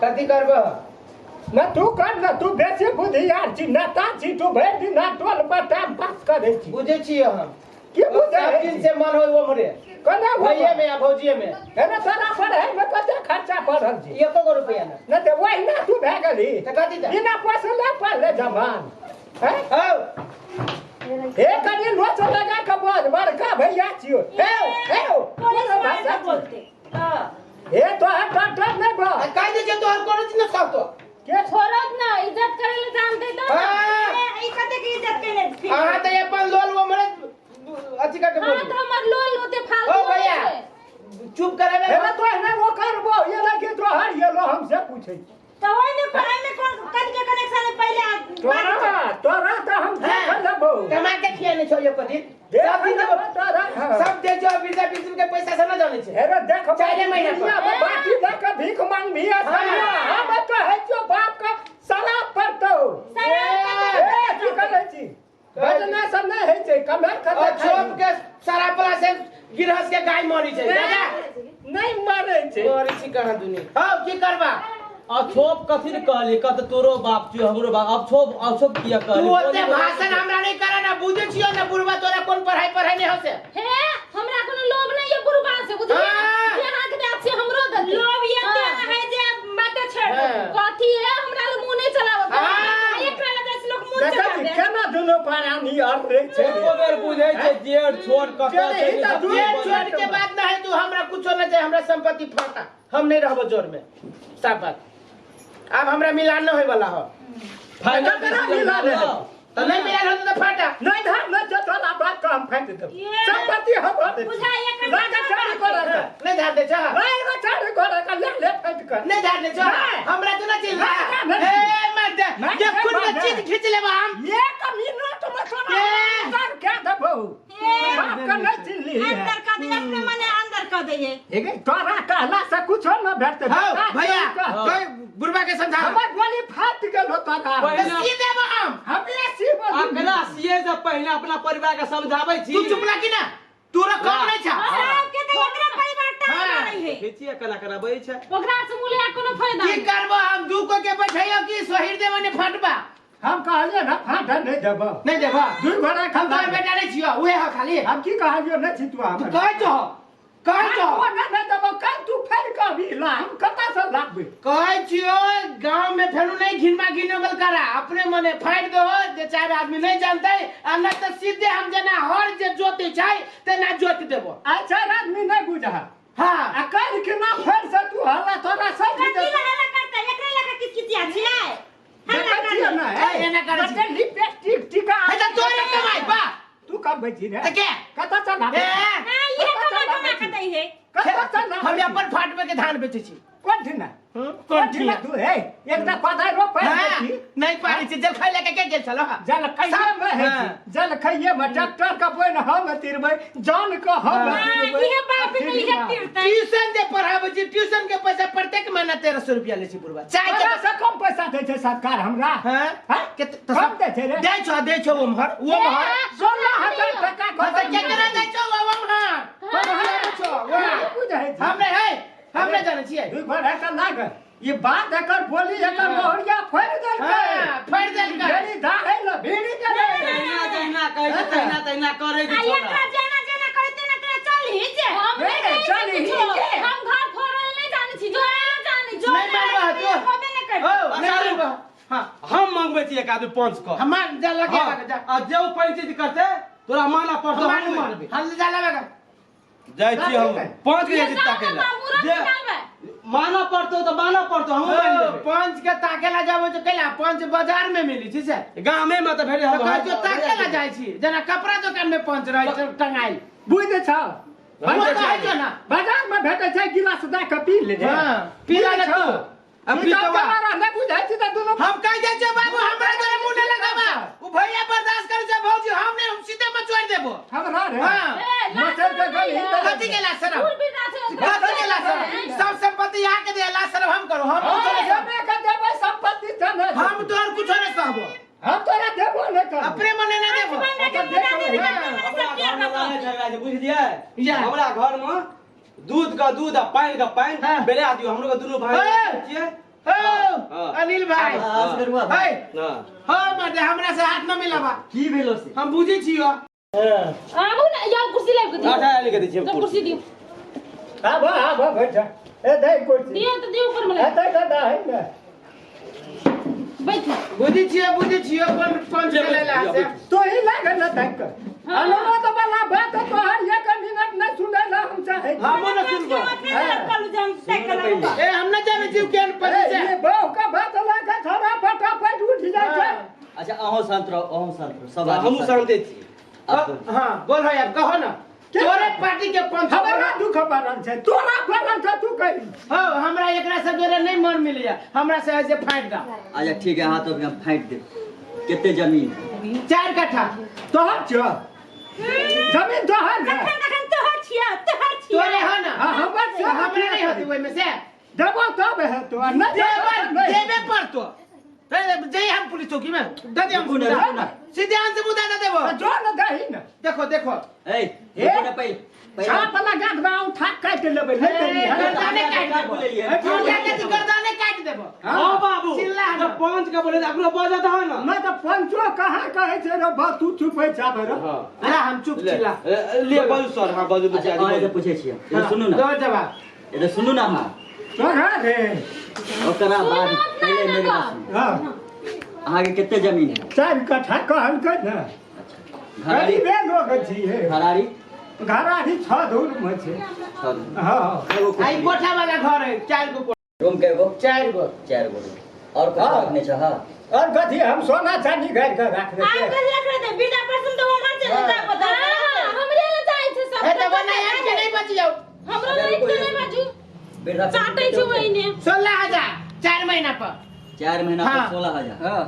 कथी करबो? न तू कर न, तू बेसी बुधियार छी, नेता छी तू, भरि दिन टोल पर टाइम पास करै छी। बुझै छियै हम। की बुझै? सब दिन से मन होय ओमरे। केना? भैये में आ भौजिये में। अरे तोरा पढ़ाई में कते खर्चा पड़ल छी? एको गो रुपया ना। न तऽ ओहिना तू भए गेली। तऽ कथी तऽ? बिना पोसले पढ़ले जवान हैं? हौ। हे कनि लोच लगा के बोल, बड़का भैया छियो। हे हे, कोनो कोनो भाषा छी। बोलते हां। हे तो डॉक्टर नहीं बा। आ कहि दै छियै तोहर कोनो चीज न खाओ तो। के? छोड़त ना, इज्जत करे ले जानते तो। हाँ। ई कते के इज्जत केने छी? अहाँ तऽ अपन लोल ओमरे अथी करके हाँ बोलू। तो हमर लोल ओते फालतू ओ भैया होय छै। चुप करेबे। हे तो नहीं वो करबो ये लगे तो हर ये लो हमसे पूछे। तो ओइ में पढ़ाई में कौन कथी के कनेक्शन है पहले तोरा तोरा तो हम देख लेबो। कमा के खियाने छौ एको दिन? देख सब दिन लेबो तोरा, हाँ। सब दे जो वृद्धा पेंशन के पैसा से न जाने छै। हेरे देख, चारे महीना पर। दुनिया में बाटी दे के भीख मांगबी है। हाँ। हम कहै छियौ बाप के शराब पड़तौ। शराब? ए की करै छी? बजना सब नहि होइ छै, कमेर और खतै। छोप के शराब वाला से गिरहस के गाय मरी छै दादा। नहि मरै छै। मरी छी कहाँ दुनी। हौ, की करबा? अछोप कथी ने कहली? कत तोरो बाप छियो, हमरो बाप। अछोप अछोप किया कहली? तू ओते भाषण हमरा नहीं करे ना, बुझे छियो ना बुढ़वा तोरा कोन पढ़ाई पढ़ाई नहीं होसे। हे, हमरा कोनो लोभ नहीं है बुढ़बा से, बुझलियै? हाँ। जे हाथ में छै हमरो दे। लोभ ये हाँ। है जे बाते छोड़ दे। हाँ। कथी है, हमरा लग मुंह नहीं चलावत। हाँ। एकरा लग ऐसे लोग मुंह देखै छी चलावे। केना दुनू प्राणी अड़ै छै। एको बेर बुझै छै जेठ छोट कतऽ जेठ छै? ही तऽ जे छोड़ के बात ना है, तू हमरा कुछो न चाहे, हमरा संपत्ति फाटा, हम नहीं रहबो जोर में। साफ बात, अब हमरा मिलान न होय वाला हो। फाइनल ककरा डिसीजन मिलान है? लो। तो नहीं मिलान हो तो फाटा। नहीं धर नहीं छै तोरा बात के हम फाटि देब। ये। संपत्ति हम बुझाइ एकर। लागे चारू गोरा के। नहीं धार दे छा। लागे चारू गोरा के, ले ले फाटि के। नहीं धार दे छा। नहीं। हमरा तो ना चिल्ला। नहीं, नहीं, नहीं। ए मर दे। नहीं, जे नहीं, खुद में नहीं। चीज खींच लेबा हम। एक मिनट में तोरा ये। अंदर के देबौ। बाप के नहीं चिल्ली है। अंदर कर दे, अपने मने अंदर कर दे। एगे तोरा कहला से कुछो न भेटतै। हौ बेटा, भैया, कह। कोई बुढ़वा के समझा। हमर गोली फाटि गेल हो तोरा। पहिने तो सी देबो हम। हम ए सी बोली। अकरा सिए से पहले अपना परिवार के समझाबै छी। तू चुप ला की ना, तोरा कम नहीं छा। शराब के तो एकरा परिवार टांग हाँ। मारै है। खिचिए केना केना बजै छै। ओकरा से मुँह लगा कोनो फायदा की नहीं। करबो हम? दू को के बैठैयो की सोहिर देबो ने फटबा? हम कहलियै ना फाटल नहीं देबो। नहीं देबो। दुई घोड़ा। हम तोहर बेटा नहीं छियो, उहे हो खाली। हम की कहलियो? नहीं छी तू तू हमर। कहै छो, कहै छो। ओ नहीं नहीं देबो कल तू फेर कभी ला, हम कतऽ से लाबबै? कहै छियो गांव में फेरू नहीं घिनमा घिनबल करा, अपने मने फाटि दो जे चार आदमी नहीं जानते, आ नहीं तो सीधे हम जेना हर जे जोते छै तेना जोत देबो। अच्छा आदमी नहीं बुझा। हाँ। आ कल के ना फेर से तू हल्ला तोरा सब कथी ला हल्ला करतै? एकरे लगा किचकिचिया छियै हल्ला देखै छियै करे। ना। ए, एना करै छी। बच्चे लिपस्टिक टीका। हे तऽ तोरे कमाई बा। तू कब बैठी रे? तऽ के? कतऽ चला? ए। हाँ, इहे कमा कमा के दै है। कतऽ चला? हम अपन फाटवे के धान बेचै छी। कोन ठिना? कोन ठिना तू? हे, एकटा पौधा रोपै हाँ, छी। नहीं पारी छी, जल खाइ लके के गेल छलो? जल खाइए में है। हाँ। जल खाइए में ट्रैक्टर के बोइन हम तिरबै, जान के हम हाँ, तिरबै। इहे बाप ने इहे तिरतै। ट्यूशन जे पढ़ाबै छी, ट्यूशन के पैसा प्रत्येक महीना 1300 रुपया लै छी बुढ़वा चाय के। तोरा से कम पैसा दै छै सरकार हमरा? हाँ? हाँ? के कम दै छै रे? दै छौ, दै छौ ओम्हर ओम्हर। 16,000 टका। हाँ, तऽ केकरा दै छौ ओम्हर? कहाँ छौ वहाँ? बुझै छी। हम नहि है, हम नहि जानै छियै। दुइ भर एकर लागल ई बात, एकर बोली, एकर मोहरिया फाड़ि देलकै। हाँ, फाड़ि देलकै। भेड़ी धाहै ल भेड़ी गेलै। तहिना जहिना कहै छै तहिना तहिना करै आ छै छोरा। एकरा जेना जेना करे तेना तेना चलही जे। हम नहीं ए, जानै छी चल ही किछो। जे। हम घर फोड़ल नहीं जानै छी, जोड़ै नहीं जानै छी। नहि मानबह तू? होबे नहि करतै। हो, नहि मानबह? हाँ। हम मंगबै छी एक आदमी पंच कऽ। हमार जा लगे। हाँ, जा। आ जे ओ पंचायत करतै तोरा मानऽ पड़तौ। हम हमहूँ मानबै। हम जा लगे। जाइ छी हम पंच के, जाइ छी जाउ ताकै ना, लए। मुरत जे निकालबै। मानऽ पड़तौ तऽ मानऽ पड़तौ, हमहूँ मानि लेबै। पंच के ताके ला जाबो तो कैला पंच बाजार में मिली छी से? गामे मे तऽ भेलै। तऽ हम कहै छियौ ताके ला जाइ छी, जेना कपड़ा दुकान में पंच रहै छै टंगाइल। बुझै छौ? हम कहै छियौ ना। बाजार में भेटै छै, गिलास दए कऽ पी ले। हाँ, पी ले ने तू। अब पी तो बा। नहि बुझै छी तऽ दुनू। हम कह जाइ छियौ बाबू, हमरा तोरे मुंह नहि लगाबा। उ भैया बर्दाश्त करै छै, भौजी हम नहि, हम सीधे मचोड़ि देबो। हमरा रे हाँ। ए, लाज मचर के शरम गली नहीं है। तऽ कथी के लाज शरम? दूर बिरदा छै ओकरा। कथी के लाज शरम? सब संपत्ति यहाँ के दे, लाज शरम हम करू? हम कुछो नहि सहबो। हमे के देबै संपत्ति तऽ नहि। हम तोहर कुछो नहि सहबो। हम तोरा देबो नहि करबो। अपने मने नहि देबो। हमरा के मुदा नहि हाँ। निकलतै, सब हमरा किया घरमे लड़ाइ करतै? झगड़ा छै, बुझलियै? या। हमरा घरमे दूध के दूध आ पानि के पानि हाँ। बेला दियौ हमरो के दुनू भाई ए! छियै। हो हाँ। अनिल भाई असगरुआ है ना हो मर्दे हमरा से हाथ न मिलाबा की भेलो से हम बुझै छियो आबू ने जाओ कुर्सी लाबि के दियौ अच्छा आनि के दै छियै जाओ कुर्सी दियौ आबो आबो बैठ जा ए दे कुर्सी दियौ तऽ दियौ ऊपर मे ए दे दे दे है ने बैठू बुझै छियो बुझै छियो कोन कोन चलेला से तो ही लागे ना तक अनुरोध वाला बात तोहर एक मिनट नहीं सुनै ला हम चाहे छी। हमहूँ न सुनबो अपने लग कलू जम तक पहिले। ए हम न जानै छियो केहन ए, पति ये छै बहू का बात लागे छोरा फटाफट उठ जाइ छै अच्छा अहूँ शांत रहो अहूँ शांत रहो सब आदमी हमहूँ शांते छी आब बोल। हां बोल भाई अब कहो ना तोरे पार्टी के कौन हमरा दुख पड़ल छै तोरा पड़ल छै तू कही हो हमरा एकरा सब जोरे नहीं मन मिलैया हमरा से ऐसे फाटि दा अच्छा ठीक है हाँ तो अभी हम फाटि देब कते जमीन है 4 कट्ठा तोहर छौ जमीन तोहर ने तखन तखन तोहर छिया तोहर छिया तोरे हो ना हाँ, हमर छै। हमरा नहीं होती ओहिमे से देबो तब हेतो आ नहि देबे देबो तब नहि। देबे पड़तो जई हम पुलिस चौकी में दे दे हम रुकू ना, रुकू ना। सीधे अंश मुदा दे देबो तो जो न दही ने देखो देखो ए रुकू ना पहिले पहिले छाप लगा देबा उठा काटि लेबै नहि ए, देबही गर्दाने काटि देबो बोललियै। गर्दाने से गर्दाने काटि देबो हाँ बाबू चिल्ला ना। जब पंच के बोले तऽ अखनो बजत है ना नहि तऽ पंचो कहाँ कहै छै रे बा तू चुपै छाबे रे हाँ अरे हम चुप ले चिल्ला ले बाजू सर हाँ बाजू अच्छा बुझा अहाँ दी से पूछै छियै इधर सुनू ना दो जवाब इधर सुनू ना अहाँ तोरा रे ओकरा बाद सुनत ना पहिले मेरे ना बात सुनू हाँ अहाँके कते जमीन है 4 कट्ठा कहलकै ने अच्छा घरारी गरीबे लोग छियै घरारी घरारी 6 धूर मे छै छह धूर। हाँ एगो आई कोठली। कोठा वाला घर है 4 गो कोठा, रूम के एगो 4 गो चारि गो रूम और कुछ हाँ। रखने छ हाँ और कथी हम सोना चांदी गाड़ि के राखने आम छियै कथी रख रहे बिना पर्सन तो उमर चले जा पता हाँ, हमरे लग जाइ छै सब ए तो बना यार के नहीं बच जाओ हमरो लग के नहीं बाजू वृद्धा पेंशन चाटै छै कते होतै? ओहिने 16,000 4 महीना पर 4 महीना हाँ। पर 16,000 हाँ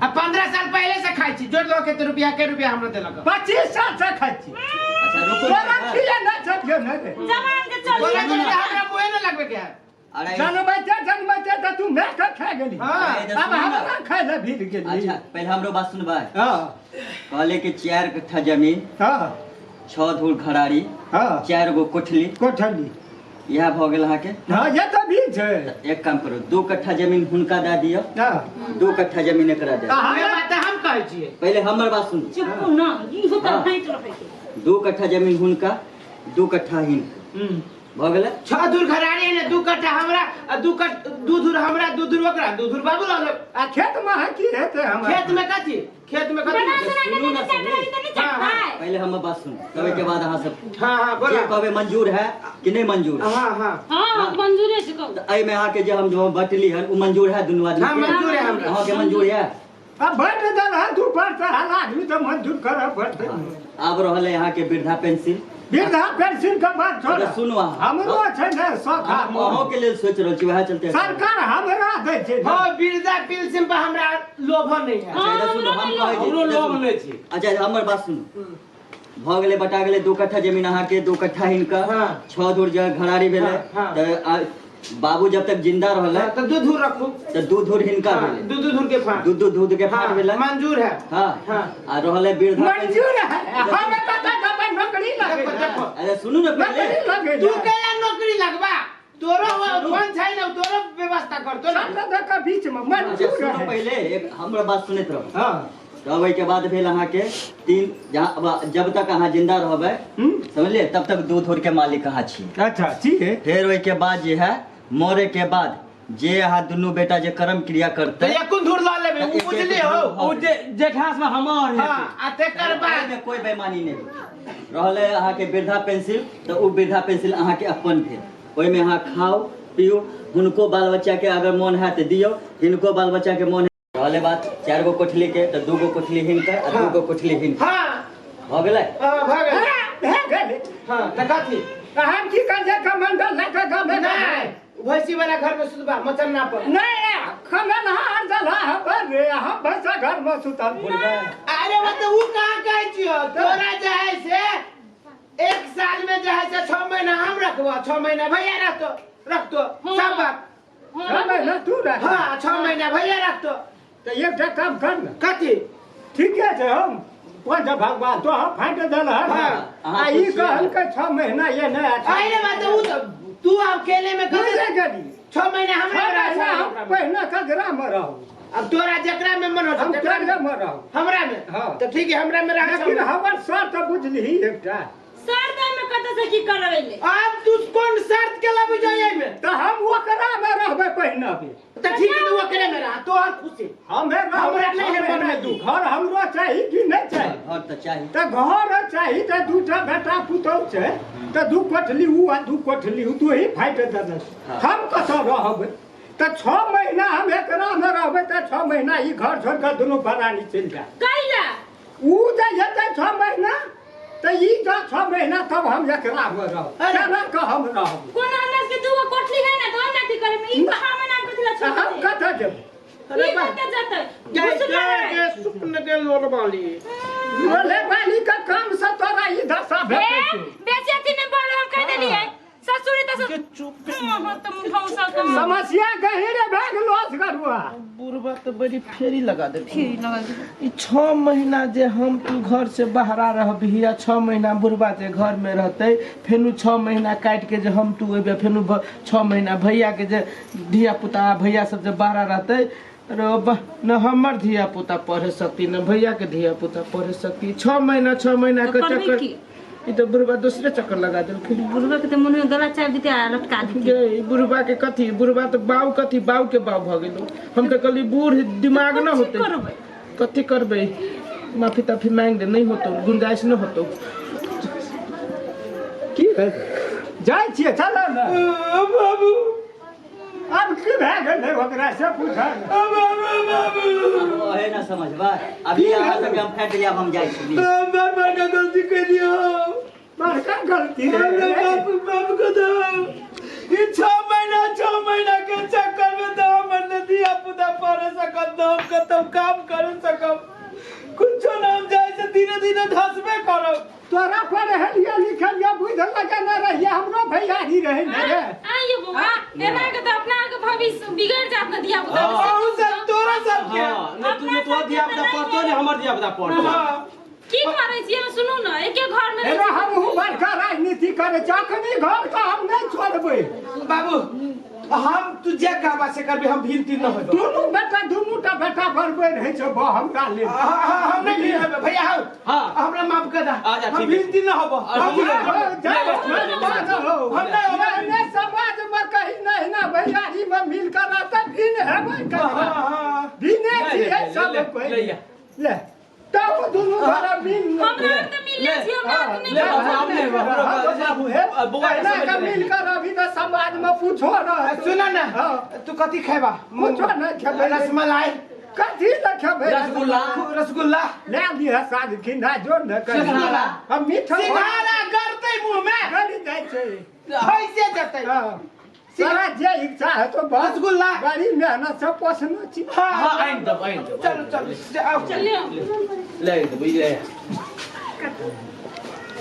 आ 15 साल पहले से खाई छी जोड़ लो के रुपया के रुपया हमरा देलक 25 साल से खाइ छी अच्छा रुकू तोरा ना, खिया ना छठियो ने रे जवान के चल बोला तो हमरा मुँहे न लगबे के है अरे जनमैते जनमैते तऽ तू माय के खा गेली हाँ इधर अब सुनू ना। हमरा खाय लए भीड़ गेली अच्छा पहिले हमरो बात सुनबै हाँ कहले कि 4 कट्ठा जमीन हाँ 6 धूर घरारी हाँ 4 गो कोठली कोठली इएह भऽ गेल अहाँके हाँ ये तऽ भी छै एक काम करू 2 कट्ठा जमीन हुनका दए दिअ हाँ 2 कट्ठा जमीन एकरा दए दिअ। उहे बात तऽ हम कहै छियै पहिले हमर बात सुनू चुप ना इहो तऽ हाँ। भाँटि रहै छै 2 कट्ठा जमीन हुनका 2 कट्ठा हिनका भऽ गेलै 6 धूर घरारी है ने 2 कट्ठा हमरा आ 2 कट 2 धूर हमरा 2 धूर ओकरा 2 धूर बाबू लऽ लेब आ खेत मे है की हेतै हमरा खेत में कथी खेत में कथी बना सुना के सुनू ना देने चाट सुनू। लगी तऽ नहीं हाँ, हाँ। चटतै पहिले हमर बात सुनू तब ओहिके बाद अहाँ सब हाँ हाँ जे बोला कहबै मंजूर है कि नहि मंजूर है हाँ हाँ हाँ मंजूरे छै कहू तऽ एहिमे अहाँके जे हम जो बटली हन ओ मंजूर है दुनू आदमी हाँ के? मंजूर है हमरा अहाँके मंजूर है आ बैठ देल है तू पर से हल आदमी तऽ मंजूर करऽ पड़तै आब रहल है अहाँके वृद्धा पेंसिल वृद्धा पेंशन के बात छोड़ अरे सुनू अहाँ। हमरो छै ने शौक हम अहूँ के लेल सोचि रहल छी वएह चलते सरकार हमरा दै छै ने। हाँ वृद्धा पेंशन पर हमरा लोभ नहीं है अच्छा, इधर सुनू, हम कहै छी, हमरो इधर लोभ सुनू। नहि छी अच्छा हमर बात सुनू भऽ गेलै बटा गेलै 2 कट्ठा जमीन अहाँके 2 कट्ठा हिनका हाँ। 6 धूर जगह घरारी भेलै हाँ, हाँ। तऽ बाबू जब तक जिंदा रहलै हाँ, तो 2 धूर रखू तऽ 2 धूर हिनका हाँ, भेलै 2 2 धूर के फाँट 2 2 धूर के फाट हाँ भेलै मंजूर है हाँ हाँ। आ रहलै वृद्धा मंजूर है हम तऽ देबै नौकरी लगे देखो देखो अरे सुनू ने पहिले नौकरी लगे तू कया नौकरी लगबा तोरो कौन छै ने तोरो व्यवस्था करतो ना सब के बीच में अच्छा मंजूर सुनू है पहिले एक हमर बात सुनैत रहू हाँ तब ओहिके बाद भेल अहाँके तीन जहाँ अब जब तक अहाँ जिंदा रहबै हम्म। समझलियै तब तक 2 धूर के मालिक अहाँ छी अच्छा ठीक है फेर ओहिके बाद जे है मरे के बाद जे अहाँ दुनू बेटा जे कर्म क्रिया तो करतै एक धूर लऽ लेबै उ बुझली हो ओ जे जेठास में हमर हाँ हेतै आ तेकर बाद एहिमे कोई बेईमानी नहि होइ रहलै अहाँके वृद्धा पेंसिल तऽ ओ वृद्धा पेंसिल अहाँके अपन भेल ओहिमे अहाँ खाउ पिउ हुनको बाल बच्चाके अगर मोन हैत तऽ दियौ हिनको बाल बच्चाके मोन रहलै बात 4 गो कोठली के तऽ 2 गो कोठली हिनकर आ 2 गो कोठली हिनकर हाँ भऽ गेलै हाँ भऽ गेलै भए गेलै हाँ तऽ कथी तऽ हम की करबै कमंडल लए कऽ गामे नहि भैंसी वाला घर में सुतबा मचन्ना पर नहि कमल हार जला हमर रे हम भैंसा घर में सुतल बोलबै अरे वो तो उ कहाँ कहै छियो तोरा जे है से एक साल में जे है से 6 महीना हम रखबो 6 महीना भैया रखतो रखतो सब बात 6 महीना तू रख हाँ 6 महीना भैया रखतो तऽ एकटा काम कर ने कथी ठीके छै हम पंच भगवान तो हम फाटि देल हन हाँ, आ ई कहलकै 6 महीना ये नहि अरे बात उ तो तू अकेले में बुझे कते गेली 6 महीना हमरा में रह, छह महीना हम पहिने कगरा में रहू अब तोरा जकरा में मन हो हम तेकरा में तोरे में रहू हमरा में हाँ। तो ठीक है हमरा में रह लेकिन हमर शर्त बुझलिही एकटा सर दे में कत से की करबैले अब तू कौन शर्त के लाबू जाए में तऽ हम ओकरा में रहबै पहिने भी तो ठीक है तू अकेले में रह तोहर खुशी हमे रहबै हमरा नहीं है मन में दुख। घर हमरो चाही कि नहि चाही घर तऽ चाही तऽ घर चाही तऽ दूटा बेटा पुतहु छै तऽ दू कोठली ऊ आ दू कोठली ऊ तोही फाटि देने हाँ। हम कतऽ रहबै तऽ 6 महीना हम एकरामे रहबै तऽ 6 महीना ई घर छोड़ि कऽ दुनू परानी चलि जायब कैला ऊ जे हेतै 6 महीना तऽ ई जँ 6 महीना तब हम एकरामे रहब अरे। केना कऽ हम रहब कोनो हमरा के दूगो कोठली है ना तो हम ना करे ई तो हम नाम कथि ला तऽ हम छोड़ कतऽ जेबै अरे ई बा कत जतै के घुसना है के सुपन के लोल वाली बोले बाली के काम से तोरा ई दशा ए भेटै छौ बेइज्जती में बोल हम कह देलिए ससुरी त के चुप हां त मुंह सा समस्या गहीरे भए गेलो असगरुआ बुढ़बा तो बड़ी फेरी लगा दे फेरी लगा दे ई 6 महीना जे हम तू घर से बाहरा रहबही आ 6 महीना बुढ़बा जे घर में रहते फेनु 6 महीना काट के जे हम तू अबे फेनु 6 महीना भैया के जे धिया पुता भैया सब जे बाहरा रहते अरे बा न हमर धिया पुता पढ़े सकती न भैया के धिया पुता पढ़े सकती 6 महीना 6 महीना के तो करबी चक्कर की? ई तो बुढ़बा दूसरे चक्कर लगा देलखिन बुढ़बा के तो मुँह में गला चाप देते आ लटका देते गे बुढ़बा के कथी बुढ़बा तो बाऊ कथी बाऊ के बाऊ भ गेलो हम तो कहली बूढ़ दिमाग न होते करबै कथी करबै माफी ताफी मांग दे नहीं होतो गुंजाइश न होतो की भेल जाइ छियै चल ने बाबू आब की भए गेलै ओकरा से पूछल अब ओहे ना समझबा अभी अहाँ सबके हम फाटि गेलियै आब हम जाइ छी बार बार का गलती कलियो बड़का गलती हमरा रे बाप बाप को दो ई 6 महीना 6 महीना के चक्कर में तो हमर न धिया पुता पढ़े सकत न हम कतौ काम करे सकब कुछो न हम जाइ से धीरे धीरे धसबे करब तोरा पढ़लियै लिखलियै बुझल लगेने रहियै हमरो भैयारी रहै ने रे आइयो बौआ एना के तो अपना के भविष्य बिगड़ जात न धिया पुता हाँ। अहूँ सब तोरा सबके हाँ नहीं तू तोहर धिया पुता पढ़तो नहीं हमर धिया पुता पढ़तो हाँ। की करै छियै हम सुनू न एके घर में एना हमहूँ बड़का राजनीति करै छी अखनी घर तऽ हम नहि छोड़बै बाबू हम तू जे कहबा से करबी हम भीन तीन न होबो दुनू बेटा दुनू टा बेटा बरबै रहै छै बा हमरा लेल हम नहीं भीन होबे भैया हम हाँ। हमरा माफ कर दा आजा, हम ठीक है। भीन तीन न होबो और हम हम नहीं होबो। हम नहीं समाज में कहीं नहीं ना भैयारी में मिल कर रहता भीन हेबै करबै हाँ, हाँ। भीने ले, छियै ले, सब ले, कोइ ले, ले। ले तब दुनू घर मिल हमरा आर तऽ मिलले छी हमरा आर तऽ ले नहि बाबू, हम नहीं हमरो बाबू हे बौआ के एना समझ के ले। मिल कर अभी तऽ समाज में पूछो रह सुन ना हाँ। तू कथी खेबा कुछो नहि खेबै रसमलाई कथी लए खेबै रसगुल्ला रसगुल्ला ले लिह साग खिना जो न कर सिंघाड़ा। हम मीठा सिंघाड़ा गरतै मुंह में गलि जाइ छै फैसे जतै हाँ। तोरा जे इच्छा है तो बस रसगुल्ला बड़ी मेहनत से पोसने छी हाँ हाँ आनि देब आनि देब चलो चलो आओ चलियो ले देब ले